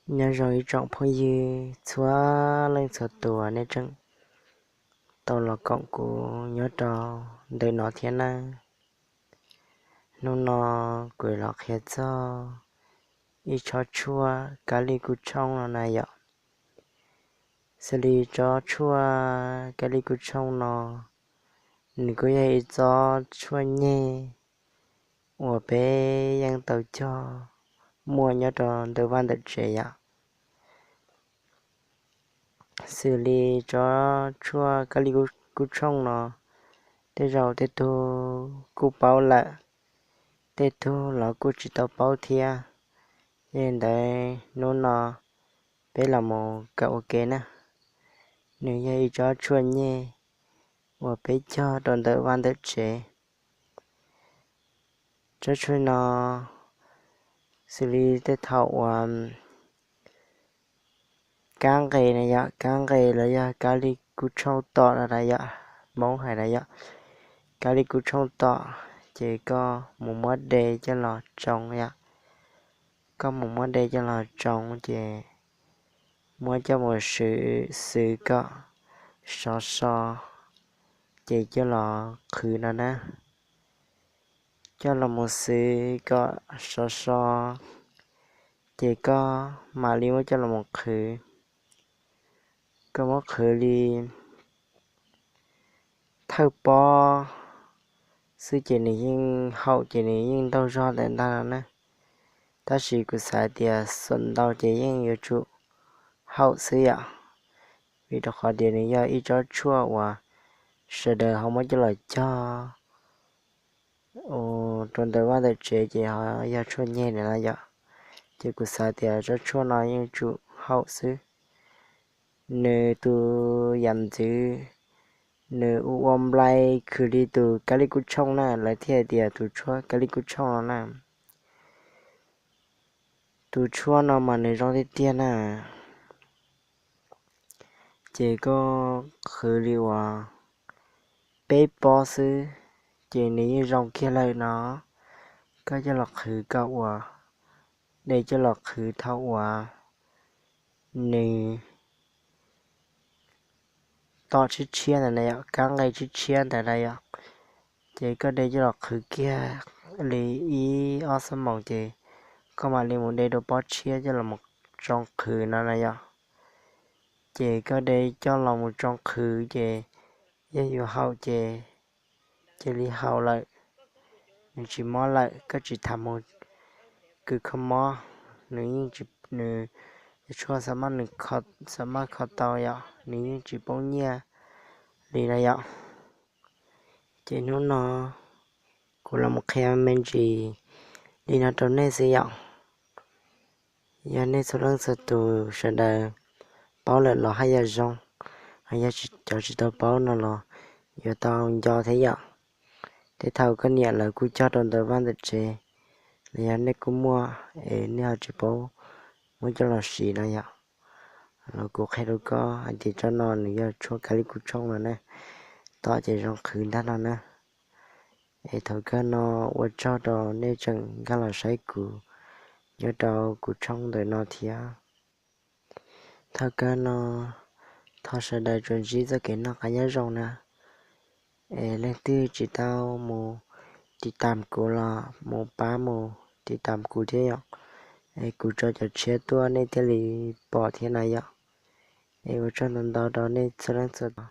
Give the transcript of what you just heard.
Nyob zoo ib tsoom phooj ywg txhua leej txhua tus nej tseem tau los koom kuv nyob rau ntawm no thiab nawb. Hnub no kuv los qhia txog ib tsob tshuaj kab li kub tshooj no na yom. Xws li tsob tshuaj kab li kub tshooj no, nws kuj yog ib tsob tshuaj nyeg uas peb yeej tau cog muaj nyob rau ntawm vaj ntawm tsev yom. Xws li tsob tshuaj kab li kub tshooj no, tej zaum tej tug kuj paub lawm, tej tug los kuj tsis tau paub thiab. Yog li ntawd hnub no peb los mus kawm ua ke na. Nws yog ib tsob tshuaj nyeg uas peb cog rau ntawm vaj ntawm tsev. Tsob tshuaj no xws li tej thaum uas kab nqe na yom, kab nqe los yog kab li kub tshooj tom na yom, Hmoob hais na yom, kab li kub tshooj tom, ces koj mus muab de coj los tsoo yom. Koj mus muab de coj los tsoo ces muab coj mus xwv kom sov so, ces coj los qhwv no na. Coj los mus xwv kom sov so, ces koj mam li muab coj los mus qhwv. Koj muab qhwv li thawj pob xwb ces nws yeej haum, ces nws yeej ntaug zog ntawm ntag no na. Tab sis kuv xav tias xuam ntau ces yeej yuav tsum haum xwb yom, vim rau qhov tias nws yog ib tsob tshuaj uas sawv daws ho muab coj los cog rau ntawm vaj ntawm tsev ces ho yog tshuaj nyeg na yom. Ces kuv xav tias tsob tshuaj no yeej tsum haum xwb. Nws tus yam ntxwv, nws ua ua nplai khwv li tus kab li kub tshooj na, lawv thiaj tias tus tshuaj kab li kub tshooj no na. Tus tshuaj no mas nws zoo tiag tiag na. Ces koj qhwv li uas peb pob xwb, ces nws yeej zoo kiag lawm no. Koj coj los qhwv kom uas, de coj los qhwv thaum uas nws tom tshiab tshiab ntawd na yom, kab nqe tshiab tshiab ntawd na yom. Ces koj de coj los qhwv kiag li ib ob xuab moos ces koj mam li mus de dua pob tshiab coj los tsoo qhwv no na yom. Ces koj de coj los mus tsoo qhwv ces yog yuav haum ces cia li haum lawm, nws tsis mob lawm, koj tsis tham mus kws kho mob, nws yeej tsis, nws, tshuaj xa maj nws xa maj kho tau yom, nws yeej tsis poob nyiaj li na yom. Ces hnub no kuv los mus qhia me ntsis li no rau nej xwb yom. Yog nej txhua leej txhua tus sawv daws paub lawm los haj yam zoo, ho yog cov tsis tau paub no los yuav tau nco thiab yom. Tej thaum koj niam lawv kuj cog rau ntawm vaj ntawm tsev, los yog nej kuj muaj es nej ho tsis paub muab coj los siv no yom. Los kuv qhia rau koj hais tias tsob no nws yog tshuaj kab li kub tshooj no na, tom ces zoo qhwv ntag no na. Es thaum kawg no ua tsaug rau nej tseem nkag los saib kuv nyob rau kuv tshooj ntawm no thiab. Thaum kawg no thov sawv daws tsuas ntsib txoj kev noj qab nyob zoo na. Es leej twg tsis tau mus tiv tam kuv los mus pab mus tiv tam kuv thiab yom. Es kuv tso cov tshiab tuaj nej thiaj li pom thiab na yom. Es ua tsaug ntau ntau rau nej txhua leej txhua tus.